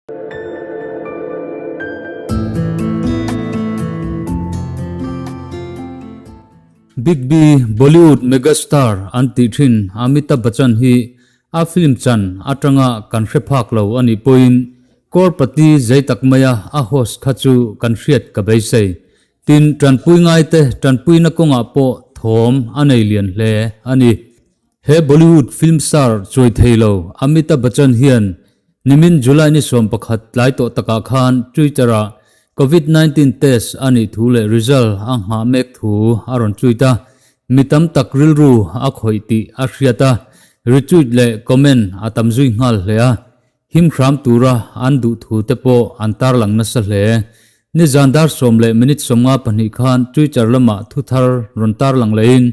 Big B, Bollywood megastar an tih thin Amitabh Bachchan hi a film chan atanga kan hre phak lo a nih pawhin Crorepati zei tak maia a host kha chu kan hriat ka beisei. Tin, tanpui ngaite tanpuina kawngah pawh thawm a nei lian hle a ni. He Bollywood film star chuai thei lo Amitabh Bachchan hian nimin July ni 11 tlai tawh takah khan Twitter-ah Covid 19 test a nih thu leh result a nghah mek thu a rawn tweet a, mi tam tak rilru a khawih tih a hriat a, retweet leh comment a tam zui nghal hle a, him hram tura an duh thu te pawh an tarlang nasa hle. Nizan dar sawm leh minute 52 khan Twitter lamah thu thar rawn tarlang lehin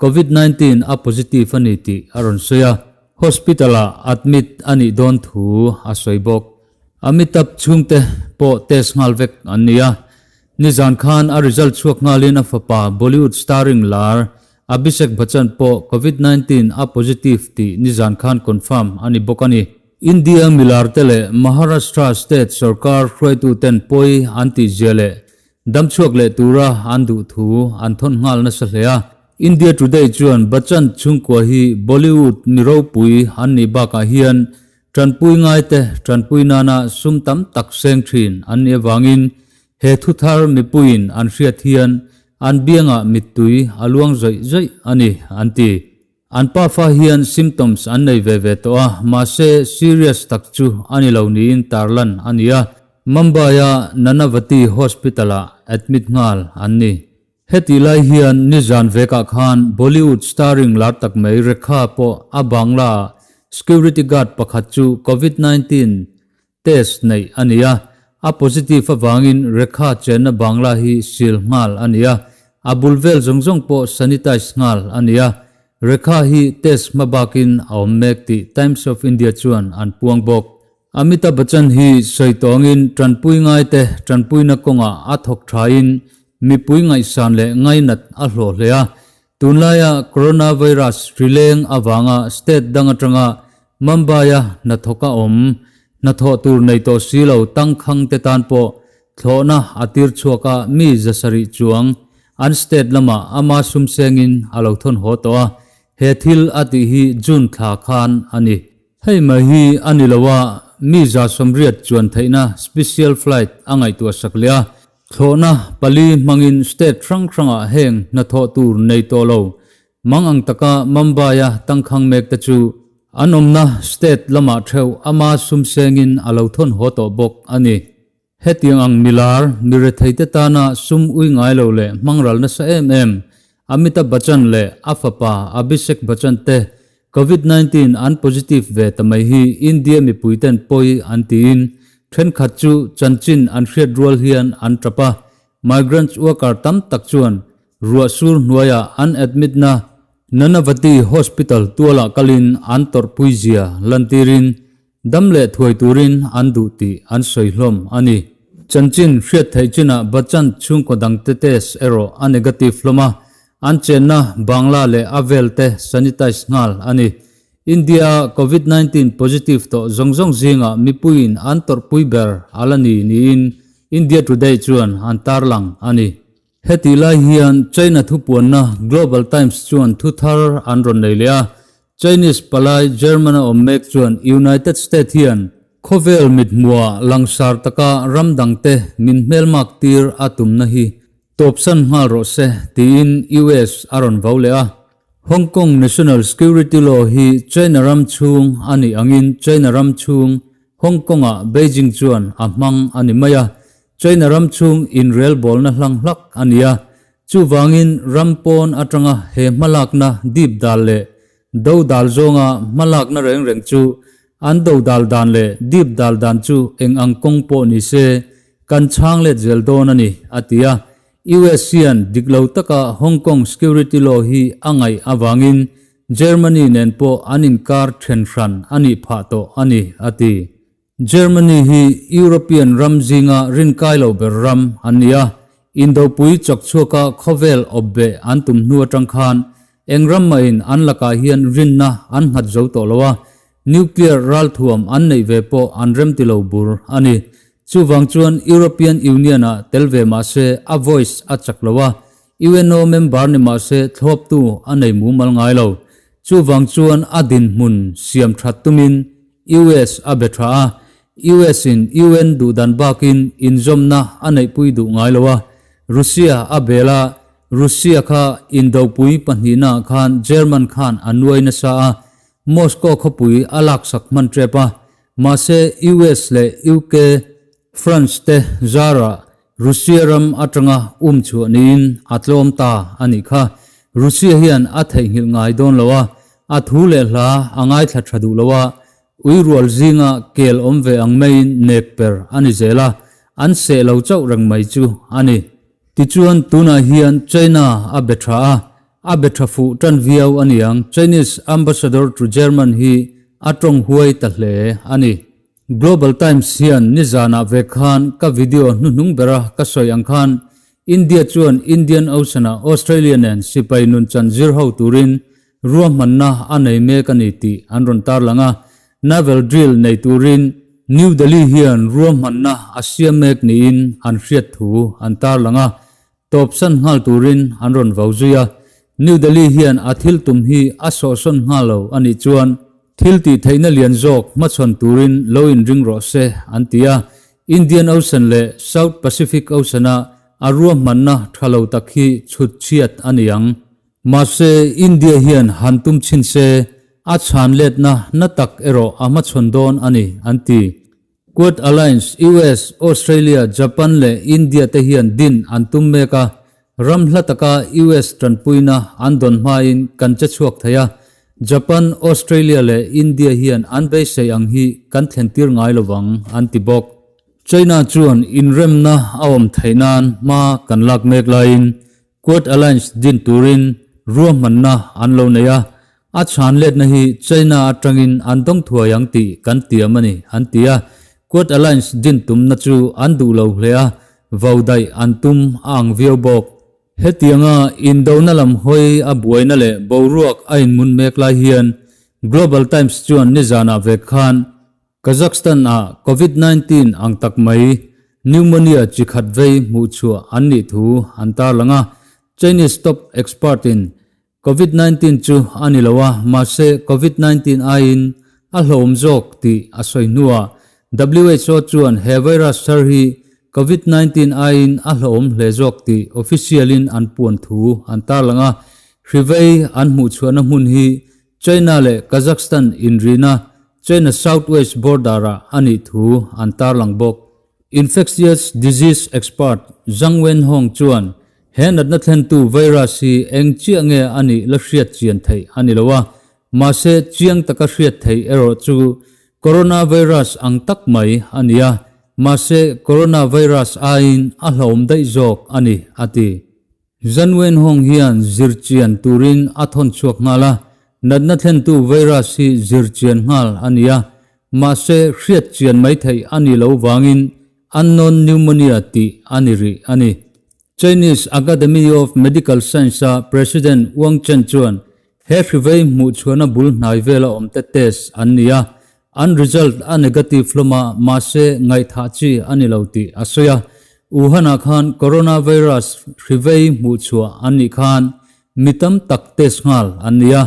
Covid 19 a positive a ni tih a rawn sawi a, hospital-ah admit a nih dawn thu a sawi bawk. Amitabh chhungte pawh test nghal vek an ni a, nizan khan a result chhuak nghalin a fapa Bollywood starring lar Abhishek Bachchan pawh Covid 19 a positive tih nizan khan confirm a ni bawk a ni. India milar te leh Maharashtra state sorkar hruaituten pawi an tihzia leh damchhuak leh tura an duh thu an thawn nghal nasa hle a. India Today chuan Bachchan chhungkua hi Bollywood mi ropui an nih bakah hian tanpui ngaite tanpui nana sum tam tak seng thin an nih avangin he thu thar mipuiin an hriat hian an biangah mittui a luang zawih zawih a ni, an ti. An pafa hian symptoms an nei ve ve tawh a, mahse serious tak chu a ni lo niin tarlan a ni a, Mumbai-a Nanavati Hospital-ah admit nghal an ni. Hetih lai hian nizan vekah khan Bollywood starring lar tak mai Rekha pawh a Bangla-ah security guard pakhat chu Covid 19 test neih a ni a, a positive avangin Rekha chenna Bangla hi seal nghal a ni a, a bul vel zawng zawng pawh sanitize nghal a ni a, Rekha hi test hma bakin a awm mek tih Times of India chuan an puang bawk. Amitabh Bachchan hi sawi tawngin tanpui ngaite tanpuina kawngah a thawk thain mipui ngaihsan leh ngainat a hlawh hle a, Tunlaia coronavirus hrileng avanga state dang atanga Mumbai-a hnathawk a awm, hnathawh tur nei tawh si lo tangkhang te tan pawh thlawhna a tir chhuak a, mi 700 chuang an state lamah ama sumsengin a lo thawn haw tawh a, he thil a tih hi June thla khan a ni. Hei mai hi a ni lo a, mi 180 chuan theihna special flight a ngaihtuah sak leh a, Thlawhna pali hmangin state hrang hrangah heng hnathawh tur nei tawh lo mang ang taka Mumbai-a tangkhang mek te chu an awmna state lamah theuh ama sumsengin a lo thawn haw tawh bawk a ni. Hetiang ang milar, mi retheite tana sum ui ngai lo leh hmangral nasa em em Amitabh Bachchan leh a fapa Abhishek Bachchan te Covid 19 an positive ve ta mai hi India mipuiten pawi an tiin thenkhat chu chanchin an hriat rual hian an tap a, migrants worker tam tak chuan ruah sur hnuaiah an admit na Nanavati Hospital tualah kalin an tawrhpui zia lantirin dam leh thuai turin an duh tih an sawi hlawm a ni. Chanchin hriat theih chinah Bachchan chhungkaw dangte test erawh a negative hlawm a, An chenna Bangla leh a vel te sanitize nghal a ni. India-a Covid 19 positive tawh zawng zawng zingah mipuiin an tawrhpui ber a la ni niin India Today chuan an tarlang a ni. Hetih lai hian China thupuanna Global Times chuan thu thar an rawn nei leh a, Chinese palai German-a awm mek chuan United State hian khawvel mithmuhah langsar taka ram dangte min hmelmak tir a tumna hi Tawpsan nghal rawh se, tiin US a rawn vau leh a. Hong Kong National Security Law hi China ram chhung a nih angin China ram chhung Hong Kong-ah Beijing chuan a hmang a ni mai a, China ram chhung inrelbawlna hlang hlak a ni a. Chuvangin ram pawn atanga he hmalakna dip dal leh do dal zawnga hmalakna reng reng chu an do dal dan leh dip dal dan chu eng ang kawng pawh ni se Kan chhang let zel dawn a ni, a ti a. US hian dik lo taka Hong Kong security law hi a ngaih avangin Germany nen pawh an inkar then hran a nih phah tawh a ni, a ti. Germany hi European ram zinga rinkai lo ber ram an ni a, Indopui chawkchhuaka khawvel awpbeh an tum hnu atang khan eng ram mahin an lakah hian rinna an nghat zo tawh lo a. Nuclear ralthuam an neih ve pawh an remti lo bur a ni. Chuvang chuan European Union-ah tel ve mah se a voice a chak lo a, UNO member ni mah se thlawptu a nei mumal ngai lo. Chuvang chuan a dinhmun siam that tumin US a be tha a, US in UN duhdan bakin inzawmna a neihpui duh ngai lo a, Russia a bel a, Russia kha indopui pahnihnaah khan German khan a nuai nasa a, Moscow khawpui a laksak hman tep a, mahse US leh UK, France te zarah Russia ram atanga um chhuah niin a tlawm ta a nih kha. Russia hian a theihnghilh ngai dawn lo a, a thu leh hla a ngaithla tha duh lo a, ui rual zinga kel awm ve ang maiin nek per a ni zel a, an seh lo chauh reng mai chu a ni. Tichuan tunah hian China a be tha a, a be tha fuh tan viau a niang, Chinese Ambassador to German hi a tawng huai ta hle a ni. Global Times hian nizanah ve khan ka video hnuhnung bera ka sawi ang khan India chuan Indian Ocean-ah Australia nen sipai nunchan zir ho turin ruahmanna a nei mek a ni tih an rawn tarlang a, naval drill nei turin New Delhi hian ruahmanna a siam mek niin an hriat thu an tarlang a. Tawpsan nghal turin an rawn vau zui a, New Delhi hian a thil tum hi a sawhsawn nghal lo a nih chuan thil tih theihna lian zawk hmachhawn turin lo inring rawh se an ti a, Indian Ocean leh South Pacific Ocean-a a ruahmanna tha lo tak hi chhut chhiat a ni ang. Mahse, India hian han tum chhin se a chhan letna na tak erawh a hmachhawn dawn a ni an ti. Quad Alliance, US, Australia, Japan leh India te hian din an tum mek a, ram hla taka US tanpuina an dawn hmain kan che chhuak thei a, Japan, Australia leh India hian an beisei ang hi kan thlentir ngai lovang an ti bawk. China chuan inremna a awm theih nan hma kan lak mek laiin Quad Alliance din turin ruahmanna an lo nei a, a chhan letna hi China atangin an dawng thuai ang tih kan tiam a ni, an ti a. Quad Alliance din tumna chu an duh lo hle a, vo daih an tum a ang viau bawk. Hetianga indona lam hawi a buaina leh boruak a inmun mek lai hian Global Times chuan nizanah vek khan Kazakhstan ah Covid 19 ang tak mai pneumonia chi khat vei hmuh chhuah an nih thu an tarlang a, Chinese top expert in Covid 19 chu a ni lo a, mahse Covid 19 aiin a hlawm zawk tih a sawi hnuah WHO chuan he virus thar hi Covid 19 aiin a hlawm hle zawk tih official in an puan thu an tarlang a, hri vei an hmuh chhuahna hmun hi China leh Kazakhstan inrina China southwest border-ah a nih thu an tarlang bawk. Infectious disease expert Zhang Wenhong chuan he natna thlentu virus hi eng chiah nge a nih la hriat chian theih a ni lo a, mahse chiang taka hriat theih erawh chu coronavirus ang tak mai a ni a, mahse coronavirus aiin a hlauhawm daih zawk a ni, a ti. Zan Wenhong hian zirchian turin a thawn chhuak nghal a, natna thlentu virus hi zirchian nghal a ni a, mahse hriat chian mai theih a ni lo vangin unknown pneumonia tih a ni rih a ni. Chinese Academy of Medical Science-a President Wang Chen chuan he hri vei hmuh chhuahna bul hnai vela awmte test an ni a, An result a negative hlawm a, mahse ngaihthah chi a ni lo tih a sawi a. Wuhan-ah khan coronavirus hri vei hmuh chhuah an nih khan mi tam tak test nghal an ni a,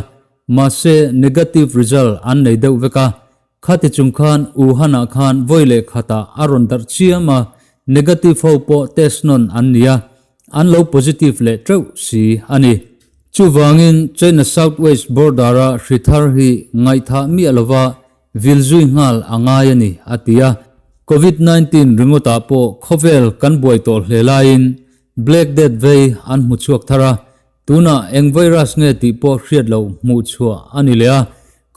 mahse negative result an nei deuh vek a. Khati chung khan Wuhan-ah khan vawi leh khatah a rawn darh chiam a, negative ho pawh test nawn an ni a, an lo positive leh teuh si a ni. Chuvangin China Southwest border-a hri thar hi ngaihthah miah lova vil zui nghal a ngai a ni, a ti a. Covid 19 ringawtah pawh khawvel kan buai tawh hle laiin Black Death vei an hmu chhuak thar a, tunah eng virus nge tih pawh hriat loh hmuh chhuah a ni leh a,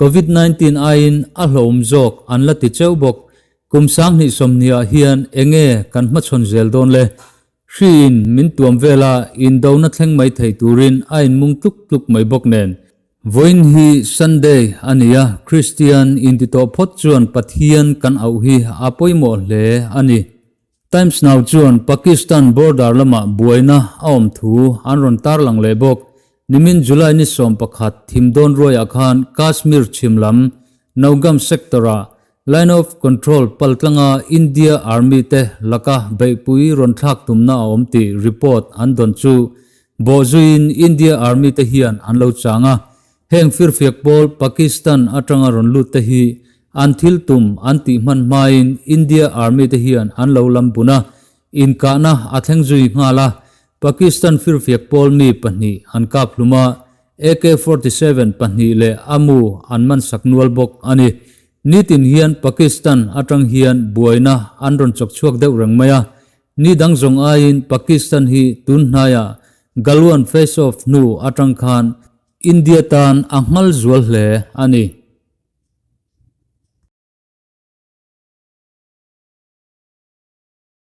Covid 19 aiin a hlauhawm zawk an la ti cheu bawk. Kum 2020 ah hian enge kan hmachhawn zel dawn le? Hri in min tuam vel a, indona thleng mai thei turin a inmung tluk tluk mai bawk nen. Vawiin hi Sunday a ni a, Kristian inti tawh phawt chuan Pathian kan auh hi a pawimawh hle a ni. Times Now chuan Pakistan border lamah buaina a awm thu an rawn tarlang leh bawk. Nimin July ni 11 thim dawn ruaiah khan Kashmir chhim lam. Nowgam Sector-ah Line of Control paltlanga India Army te laka beihpui rawn thlak tumna a awm tih report an dawn chu bawhzuiin India Army te hian an lo chang a. Heng firfiak pawl Pakistan atanga rawn lut te hi an thil tum an tih hman hmain India Army te hian an lo lam bun a, inkahna a thleng zui nghal a. Pakistan firfiak pawl mi pahnih an kap hlum a, AK 47 pahnih leh a mu an man sak nual bawk a ni. Nitin hian Pakistan atang hian buaina an rawn chawk chhuak deuh reng mai a, ni dang zawng aiin Pakistan hi tun hnaiah Galwan face off hnu atang khan India tan a nghal zual hle a ni.